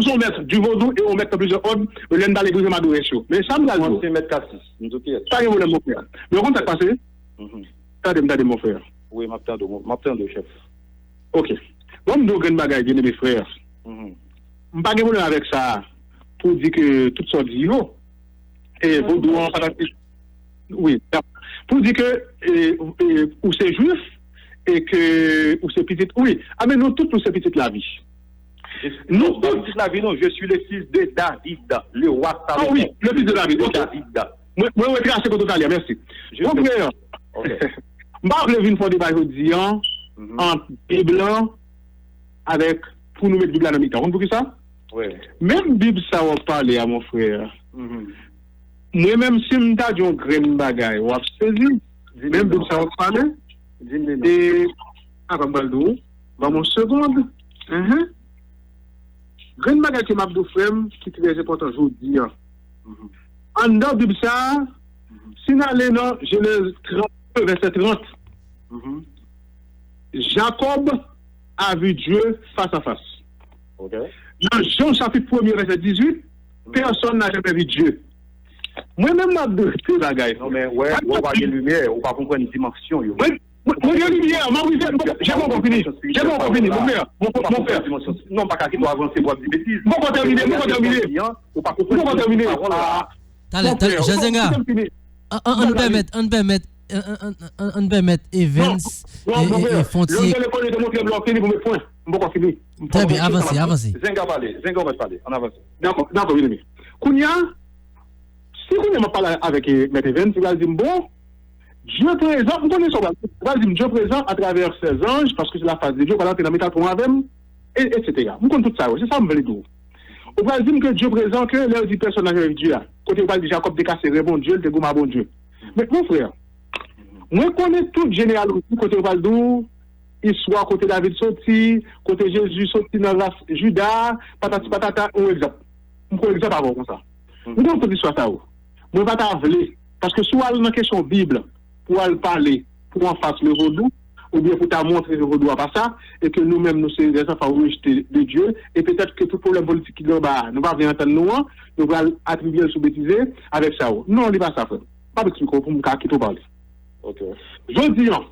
m se yon mèt di vodou e yon mèt nan plizyè òd, lè n pale brize madwès yo. Men sa m pral di w. Mwen se mèt kasis, m di w kiyès. Pa gen pwoblèm, mon frè. Men w konn sa k pase? Tande m, tande m, mon frè. Wi, m ap tande w, m ap tande w, chèf. Ok. Bon, m di w grenn bagay, byeneme frè. M pa gen pwoblèm avèk sa pou di ke tout sa w di yo, e vodou an fanatik. Wi, pou di ke e, e, ou se jwif e ke ou se pitit, wi, a men nou tout nou se pitit lavi. Nou tout. Pitit lavi, non, je suis le fils de David, le roi Salomon. Ah wi, le fils de David, ok. David. Mwen, mwen retrase kote w t ale a, mèsi. Mon frè, m pa vle vin fè yon deba jodi an ant Bib lan avèk, pou nou met Bib la nan mitan. Ou konn poukisa? Menm Bib sa w ap pale a, mon frè, mwen menm si m ta di yon grenn bagay, w ap sezi. Menm Bib sa w ap pale, e, avan m pral di w, ban m yon segond. Grenn bagay ke m ap di w, frè m, ki trè enpòtan jodi an. Anndan Bib sa a, si n ale nan Jenèz trannde, vèsè trant, Jacob a vu Dieu face à face. Nan Jan chapit premye, vèsè dizuit, personne n'a jamais vu Dieu. Mwen menm m ap di w bagay. Non, men, wè, wè, w pa gen limyè, ou pa konprann dimansyon yo. Mwen, mwen, mwen gen limyè, m ap rive, m poko, jan m poko fini, jan m poko fini, mon frè, mon frè, mon frè. Non, m pa ka kite w avanse pou w ap di betiz. M poko tèmine, m poko tèmine. Ou pa konprann dimansyon pawòl la. Talè, talè, Jean Zenga, an, an, ann pèmèt, ann pèmèt, ann, ann, ann, ann pèmèt Evens e, e, e fè yon ti. Lè w telefone, te montre m lè w fini pou m fini. M poko fini. Trè byen, avanse, avanse. Zenga pale, Zenga w mèt pale, ann avanse. Dakò, dakò, byeneme. Kounye a, si kounye a m ap pale avèk, e, Mèt Evens, li pral di m, bon, Dye prezan, m konnen sa w pral di. Ou pral di m, Dye prezan atravè sè zanj, paske se la fas de Dye, ou pral antre nan metatwon avè m, e, etsetera. M konn tout sa yo, se sa m vle di w. Ou pral di m ke Dye prezan, ke lè yo di pèsòn nan jwenn Dye a, kote yo pral di Jakòb te kase ren Bondye, li te goumen a Bondye. Men, mon frè, mwen konnen tout jeneyaloji kote yo pral di w istwa kote David soti, kote Jezi soti nan ras Jida, patati patata, yon egzanp. M pran egzanp avè w konsa. M konn tout istwa sa yo. Mwen pa ta vle, paske si w al nan kesyon Bib, pou w al pale, pou w anfas le vodou, oubyen pou w ta montre ke vodou a pa sa, e ke nou menm nou se des enfants rejetés de Dieu, e petèt ke tout pwoblèm politik ki gen anba a, nou pa vle antann nou an, nou pral atribye l sou betize avèk sa yo. Non, li pa sa, frè m. M ap eksplike w pou m ka kite w pale. Ok. Jodi an,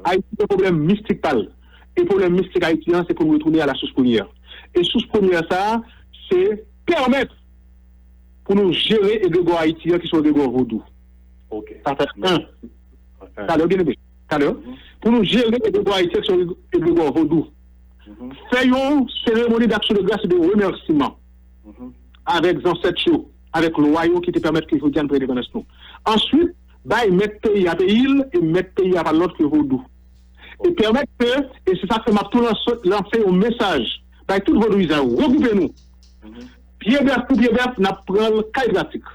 Ayiti gen pwoblèm mistik pa l. E pwoblèm mistik Ayiti an, se pou nou retounen a la source première. E sous premyè sa a, se pèmèt pou nou jere egregò Ayiti an, ki se egregò vodou. Ok. Sa fè en. Talè, byeneme. Talè. Pou nou jere egregò Ayiti an, ki se egregò vodou. Fè yon seremoni d'action de grâce et de remerciement avèk zansèt yo, avèk lwa yo ki te pèmèt ke jodi a n pran endepandans nou. Answit, bay mèt peyi a peyi l e mèt peyi a pa lòt ke vodou. E pèmèt ke, e se sa k fè m ap tou lanse, lanse yon mesaj bay tout vodouyizan yo, regwoupe nou. Pye bèf pou pye bèf, n ap pran l kay pratik.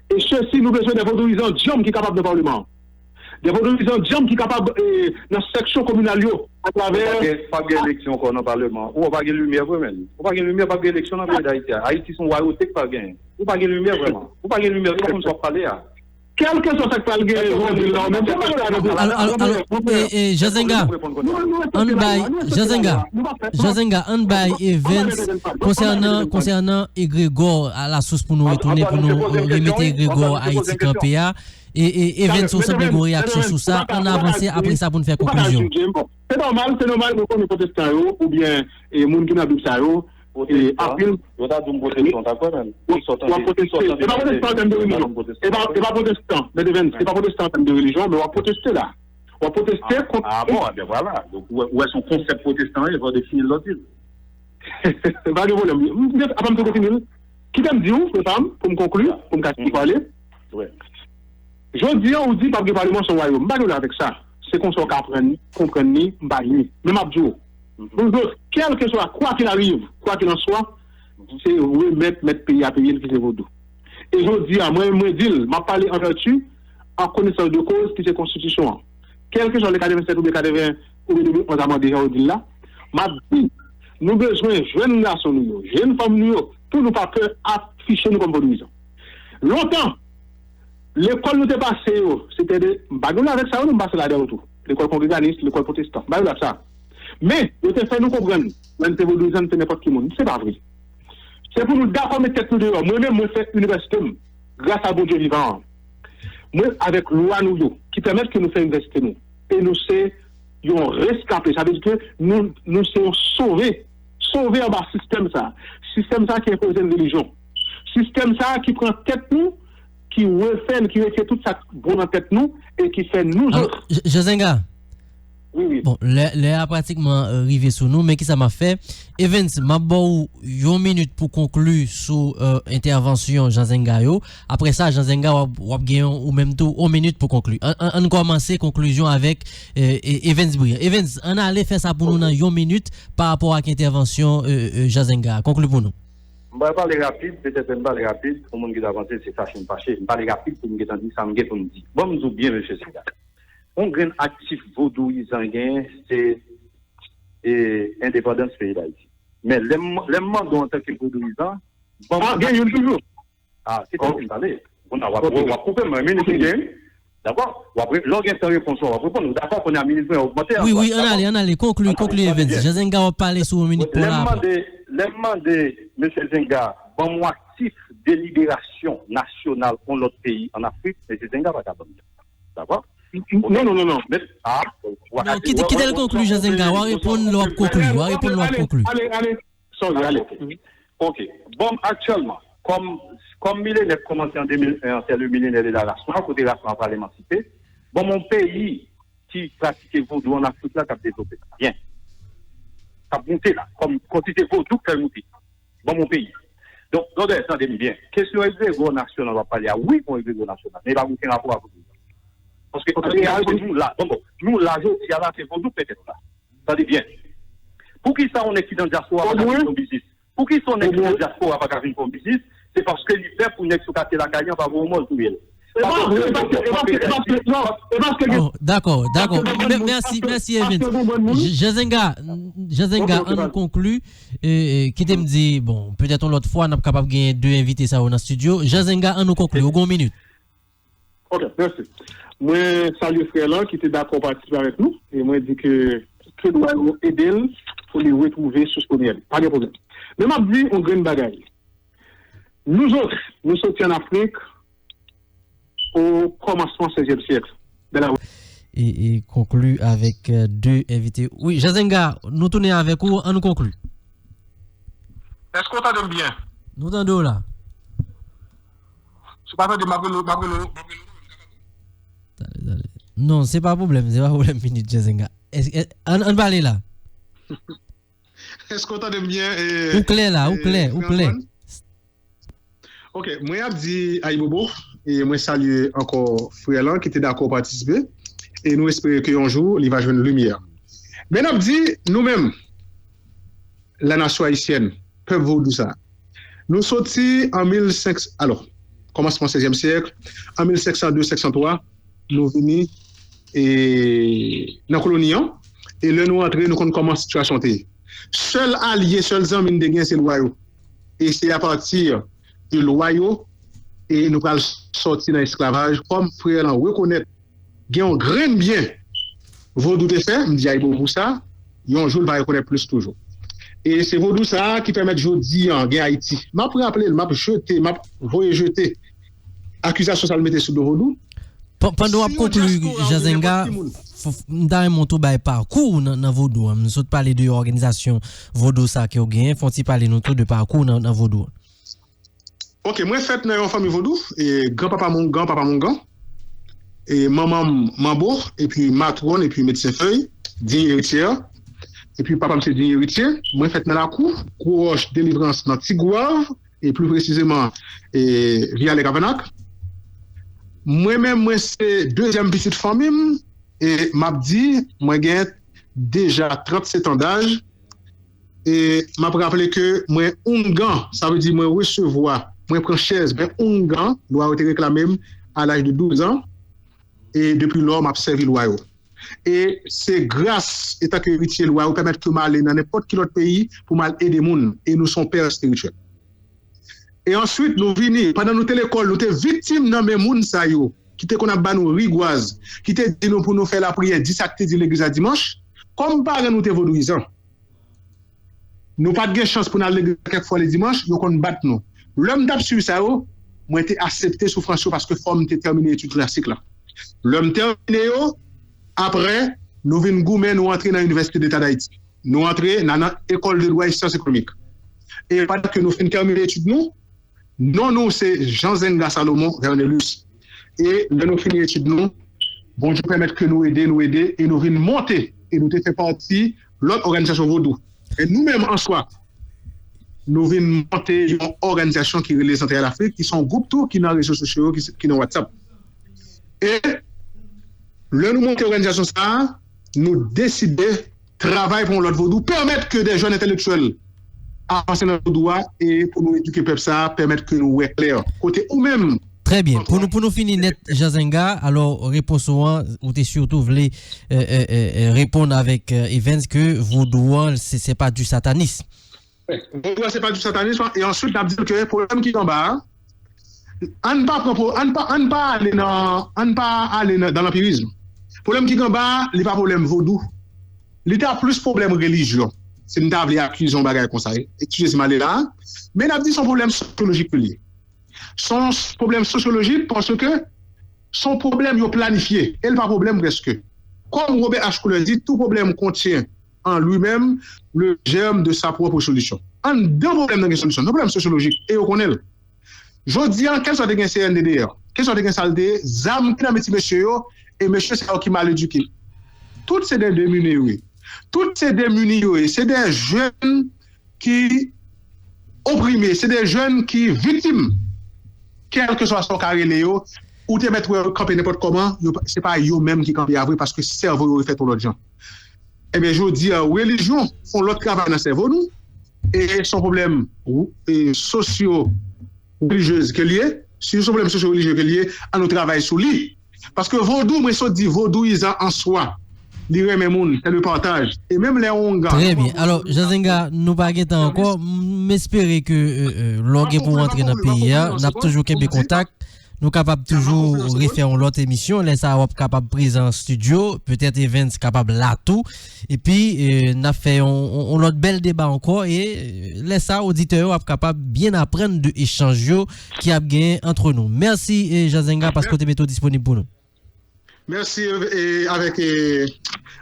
E sesi, nou bezwen de vodouyizan djanm ki kapab nan paleman an. De vodouyizan djanm ki kapab, e, nan seksyon kominal yo, atravè. Pa gen, pa gen eleksyon ankò nan paleman. Ou pa gen limyè vre, menn. Ou pa gen limyè, pa gen eleksyon nan peyi Dayiti a. Ayiti se yon wayote k pa gen. Ou pa gen limyè vrèman. Ou pa gen limyè, ou pa konn sa w ap pale a. Kèlkeswa sa k pral genyen, Jòdil la, ou menm, se pa la. Alo, alo, alo, e, e, Jean Zenga, ann bay, Jean Zenga, Jean Zenga, ann bay Evens, konsènan, konsènan egregò a lasous pou nou retounen, pou nou remete egregò Ayiti kanpe a. E, e, Evens, ou sanble gen yon reyaksyon sou sa, ann avanse, apre sa pou n fè konklizyon. Se nòmal, se nòmal, mwen konnen pwotestan yo, oubyen, e, moun ki nan Bib sa yo, e, anpil. Yo ta di m pwotestan, ta kwè menm. W ap pwoteste. E pa pwotestan an tèm de relijyon. E pa, e pa pwotestan, men Evens, e pa pwotestan an tèm de relijyon, men w ap pwoteste la. W ap pwoteste kont. Ah bon, ebyen vwala. Donk, ou wè, ou wè se yon konsèp pwotestan, e fò w defini l lòt jan. Pa gen pwoblèm. M, m, apa m te defini l? Kite m di w, frè pa m, pou m konkli, pou m ka pale. Jodi a, ou di p ap gen paleman san wayòm. M pa gen pwoblèm avèk sa. Se konsa w ka aprann, konprann li, m pa ni. Men m ap di w, pou zòt, kèlkeswa, quoi qu'il arrive, quoi qu'il en soit, se remèt mèt peyi a peyi l ki se vodou. E jodi a, mwen, mwen di l, m ap pale an vèti, an konesans de koz, ki se konstitisyon an. Kèlkeswa le katrevennsèt oubyen katreven, oubyen de mil onz amande jan yo di l la, m ap di, nou bezwen jèn gason nou yo, jèn fanm nou yo, pou nou pa pè afiche nou kòm vodouyizan. Lontan, lekòl nou te pase yo, se te de, m pa gen pwoblèm avèk sa yo, non, m pase ladan yo tou. Lekòl kongreganis, lekòl pwotestan, m pa gen pwoblèm avèk sa. Men, yo te fè nou konprann, lè n te vodouyizan, n te nenpòt ki moun. Se pa vre. Se pou nou dakò met tèt nou deyò. Mwen menm, mwen fè inivèsite m, gras a Bondye vivan an. Mwen, avèk lwa nou yo, ki pèmèt ke nou fè inivèsite nou. E nou se yon reskape. Sa vle di ke nou, nou se yon sove. Sove anba sistèm sa. Sistèm sa ki enpoze n relijyon. Sistèm sa ki pran tèt nou, ki refè n, ki retire tout sa k bon nan tèt nou, e ki fè nou zòt. Alo, J-, Jean Zenga? Wi, wi. Bon, lè, lè a pratikman, euh, rive sou nou, men kisa m ap fè? Evens, m ap ba w yon minit pou konkli sou, euh, entèvansyon Jean Zenga yo. Apre sa, Jean Zenga, w ap, w ap gen yon, ou menm tou, yon minit pou konkli. Ann, ann, ann kòmanse konklizyon avèk, euh, e-, Evens Briand. Evens, ann ale fè sa pou nou nan yon minit pa rapò ak entèvansyon, euh, euh, Jean Zenga. Konkli pou nou. M pral pale rapid, petèt lè m pale rapid, pou moun ki ta panse se fache m fache. M pale rapid pou m gentan di sa m gen pou m di. Bon, m di w byen, mesye Zenga. Yon grenn aktif vodouyizan genyen, se, e, endepandans peyi Dayiti. Men lè m, lè m mande w antanke vodouyizan, ban m... Ah, gen youn toujou. Ah, se tankou m pale. Kounye a w ap, w ap koupe m, minit m gen. Dakò? W ap re-, lè w gen tan repons ou, w ap reponn. Ou dakò kounye a minit mwen ogmante ankò. Wi, wi, ann ale, ann ale. Konkli, konkli, Evens. Jean Zenga w ap pale sou yon minit pou la. Lè m mande, lè m mande mesye Zenga, ban m yon aktif deliberasyon nasyonal yon lòt peyi ann Afrik, mesye Zenga pa ka ban m li. Dakò? Non, non, non, non. Men, ah, non, kite, kite l konkli, Jean Zenga. W a reponn lè w ap konkli. W a reponn lè w ap konkli. Ale, ale. Sorry, ale. Ok. Ok. Bon, aktyèlman, kòm, kòm milenè kòmanse an de mil en, c'est le millénaire de la race noire, kote ras nwa pral emansipe, bon, yon peyi ki pratike vodou ann Afrik la k ap devlope la. Byen. K ap moute la. Kòm kantite vodou k fè l moute. Bon, yon peyi. Donk, brother, tande m byen. Kesyon egregò nasyonal w ap pale a, wi, gon egregò nasyonal, men li pa gen okenn rapò ak vodou. Paske an reyalite, nou la, bon, bon, nou la jodi a la, se vodou k mete nou la. Tande byen. Poukisa yon nèg ki nan dyaspora pa ka vin fè yon biznis? Poukisa yon nèg ki nan dyaspora pa ka vin fè yon biznis? Se paske li pè pou nèg sou katye lakay li an pa voye yon mòl touye l. E pa vre, e paske, e paske, e paske, non, e paske gen... Oh, dakò, dakò. Mèsi, mèsi, Evens. Jean Zenga, Jean Zenga, ann konkli. E, e, kite m di, bon, petèt yon lòt fwa, n ap kapab gen de envite sa yo nan estidyo. Jean Zenga, ann nou konkli. Ou gen yon minit. Ok, mèsi. Mwen salye frè lan ki te dakò patisipe avèk nou. E mwen di ke, ke nou ede l pou li retwouve sous premyè li. Pa gen pwoblèm. Men m ap di yon grenn bagay. Nou zòt, nou soti ann Afrik o kòmansman sèzyèm syèk. E, e konkli avèk, euh, de envite. Wi, Jean Zenga, nou tounen avèk ou, ann nou konkli. Èske w tande m byen? Nou tande w la. Si w pa tande m, m ap rele w, m ap rele w, m ap rele w. Tande, tande. Non, se pa pwoblèm, se pa pwoblèm, minit, Jean Zenga. Èske, è, ann, ann pale la. Èske w tande m byen? Ou klè la, ou klè, ou klè. Ok, mwen ap di ayibobo, e mwen salye ankò frè lan ki te dakò patisipe, e nou espere ke yon jou li va jwenn limyè. Men n ap di, nou menm, la nation haïtienne, pèp vodou sa, nou soti an mil senk, alò, kòmansman sèzyèm syèk, an mil senk san de, senk san twa, nou vini, e, nan koloni an, e lè nou antre, nou konn kòman sitiyasyon te ye. Sèl alye, sèl zanmi n te gen, se lwa yo. E se apati de lwa yo, e nou pral sòti nan esklavaj. Kòm frè lan rekonèt gen yon grenn byen Vodou te fè, m di Ayibobo pou sa, yon jou l va rekonèt plis toujou. E se Vodou sa a ki pèmèt jodi an gen Ayiti. M ap raple l, m ap jete, m ap voye jete akizasyon sa l mete sou do Vodou. Pandan w ap konkli, Jan Zenga, m ta renmen w tou bay pakou w nan, nan Vodou an. M sot pale de òganizasyon Vodou sa ke w genyen, fè w ti pale nou tou de pakou w nan, nan Vodou an. Ok, mwen fèt nan yon fanmi vodou, e granpapa m ongan, papa m ongan, e manman m manbo, epi matwòn, epi medsen fèy, diy erityè, epi papa m se diy eritye. Mwen fèt nan lakou, Gwo Wòch, Delivrans, nan Ti Gwav, e pli presizeman, e Vyalè Kavanak. Mwen menm, mwen se dezyèm pitit fanmi m, e m ap di, mwen gen deja tranntsèt an daj, e m ap raple ke mwen oungan, sa vle di mwen resevwa, mwen pran chèz, mwen oungan, lwa yo te reklame m a laj de douz an, e depi lò m ap sèvi lwa yo. E se gras, etanke eritye lwa yo, pèmèt ke m ale nan nenpòt ki lòt peyi pou m al ede moun, e nou se yon pè espirityèl. E answit, nou vini, pandan nou te lekòl, nou te viktim nan men moun sa yo, ki te konn ap ba nou rigwaz, ki te di nou pou nou fè lapriyè di sa k te di legliz la dimanch. Kòm paran nou te vodouyizan, nou pa t gen chans pou n al legliz la kèk fwa le dimanch, yo konn bat nou. Lè m t ap swiv sa yo, mwen te aksepte soufrans yo paske fò m te tèmine etid klasik la. Lè m tèmine yo, apre, nou vin goumen, nou antre nan Université d'État d'Haïti. Nou antre nan, nan École de droit et sciences économiques. E pandan ke nou fin tèmine etid nou, non nou se Jean Zenga Salomon Vernelus. E lè nou fini etid nou, Bondye pèmèt ke nou ede, nou ede, e nou vin monte, e nou te fè pati lòt òganizasyon vodou. E nou menm an swa, nou vin monte yon òganizasyon ki rele Zantray Lafrik, ki se yon gwoup tou ki nan rezo sosyo yo, ki, ki nan WhatsApp. E lè nou monte òganizasyon sa a, nou deside travay pou yon lòt vodou, pèmèt ke de jèn entèlektyèl avanse nan vodou a e pou nou edike pèp sa a, pèmèt ke nou wè klè. Kote ou menm, Trè byen. Pou nou, pou nou fini nèt, Jan Zenga, alò, repons ou an, ou te sitou vle, e, e, e, e, reponn avèk, e, Evens ke vodou an, se, se pa du satanisme. Vodou an, se pa du satanisme, e answit, n ap di ke pwoblèm ki anba a, ann pa pran, ann pa, ann pa ale nan, ann pa ale nan, dans l'empirisme. Pwoblèm ki anba a, li pa pwoblèm vodou. Li ta plis pwoblèm relijyon. Si n ta vle akize yon bagay konsa, eskize si m ale la, men n ap di se yon pwoblèm sosyolojik ke li ye. Se yon pwoblèm sosyolojik paske se yon pwoblèm yo planifye, e l pa pwoblèm prèske. Kòm Robert H. Couleur di, tout problème contient en lui-même le germe de sa propre solution. Anndan pwoblèm nan gen solisyon. Se yon pwoblèm sosyolojik, e yo konnen l. Jodi a, kèlswa te gen C N D D R, kèlswa te gen sa l te ye, zam ki nan men ti mesye yo, e mesye sa yo ki mal edike. Tout se de demini yo ye. Tout se demini yo ye. Se de jèn ki oprime, se de jèn ki viktim. Kèlkeswa sa w ka rele yo, ou te mèt wè yo kanpe nenpòt kòman, yo, se pa yo menm ki kanpe a vre, paske sèvo yo refèt yon lòt jan. Ebyen, jodi a, relijyon fè yon lòt travay nan sèvo nou, e se yon pwoblèm, e, sosyo-relijyez ke l ye. Si se yon pwoblèm sosyo-relijye ke l ye, ann nou travay sou li. Paske vodou, mwen sot di, vodouyizan an swa, li renmen moun, se le partaj. E menm lè yon ongan. Trè byen. Alò, Jan Zenga, nou pa gen tan ankò. M espere ke, e, e, lè w gen pou w antre nan peyi a, n ap toujou kenbe kontak. Nou kapab toujou refè yon lòt emisyon. Lè sa a, w ap kapab prezan an estidyo. Petèt Evens kapab la tou. Epi, e, n ap fè yon, yon, yon lòt bèl deba ankò. E, e, lè sa a, oditè yo ap kapab byen aprann de echanj yo ki ap genyen antre nou. Mèsi, e, Jan Zenga, paske w te mete w disponib pou nou. Mèsi, e, avèk, e,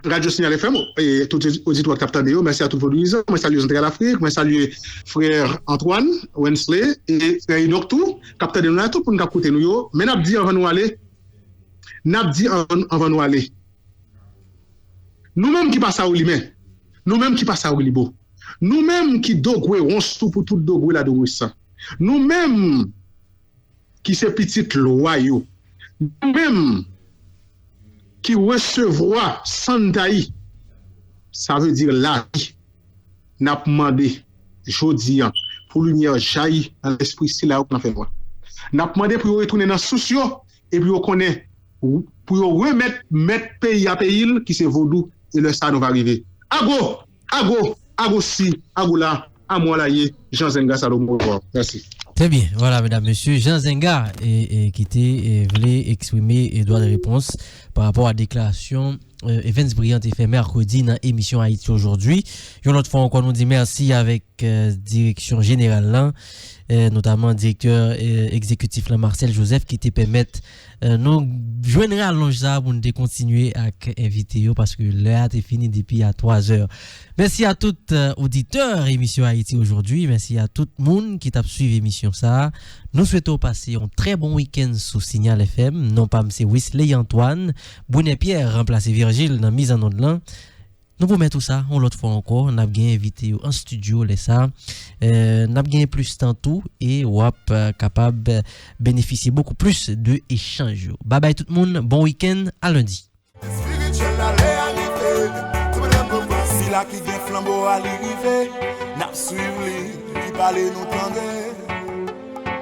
Radyo Signal F M, e, tout oditwa k ap tande yo. Mèsi a tout vodouyizan. Mwen salye Zantray Lafrik. Mwen salye frè Antoine, Wensley, e frè Enoch tou, k ap tande nou la, tout moun k ap koute nou yo. Men n ap di anvan nou ale, n ap di anvan, anvan nou ale, nou menm ki pa Sawo Limen, nou menm ki pa Sawo Libo, nou menm ki dogwe wons tou pou tout dogwe ladogwe san, nou menm ki se pitit lwa yo, nou menm ki resevwa san n tayi, sa vle di lavi, n ap mande jodi a pou limyè jayi nan lespri sila yo k nan fènwa. N ap mande pou yo retounen nan sous yo e pou yo konnen, pou yo remèt mèt peyi a peyi l, ki se vodou, e lè sa a nou va rive. Ago! Ago! Agosi! Agola! Amwalaye! Jan Zenga Salomon. Mèsi. Trè byen. Vwala, medam, mesye, Jean Zenga, e, e, ki te, e, vle eksprime, e, dwa de repons pa rapò a deklarasyon, e, Evens Brillant te fè mèkredi nan emisyon Ayiti Ojodwi. Yon lòt fwa ankò, nou di mèsi avèk, e, direksyon jeneral lan, e, notaman direktè, e, egzekitif lan, Marcel Joseph, ki te pèmèt, e, nou jwenn ralonj sa a pou nou te kontinye ak envite yo, paske lè a te fini depi a twa zè. Mèsi a tout, e, oditè emisyon Ayiti Ojodwi. Mèsi a tout moun ki t ap swiv emisyon sa a. Nou swete w pase yon trè bon wikenn sou Signal F M. Non pa m se Wesley Antoine. Brunet Pierre ranplase Virgile nan mizannonn lan. Nou pwomèt ou sa, yon lòt fwa ankò, n ap gen envite yo an estidyo lè sa. E, n ap gen plis tan tou e w ap, e, kapab, e, benefisye bokou plis de echanj yo. Babay tout moun, bon wikenn, a lendi. Espirityèl la lè a rive. Sila ki gen flanbo a li rive. N ap swiv li, li pale nou tande.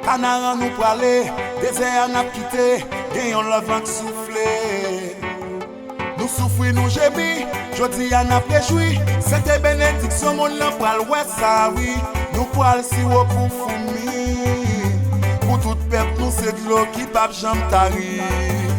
Kanaran nou prale, dezè a n ap kite. Gen yon lòt van k soufle. Nou soufri, nou jemi, jodi a n ap rejwi. Se te benediksyon, monn lan pral wè sa wi. Nou pral siwo pou foumi. Pou tout pèp nou se dlo ki p ap janm tari.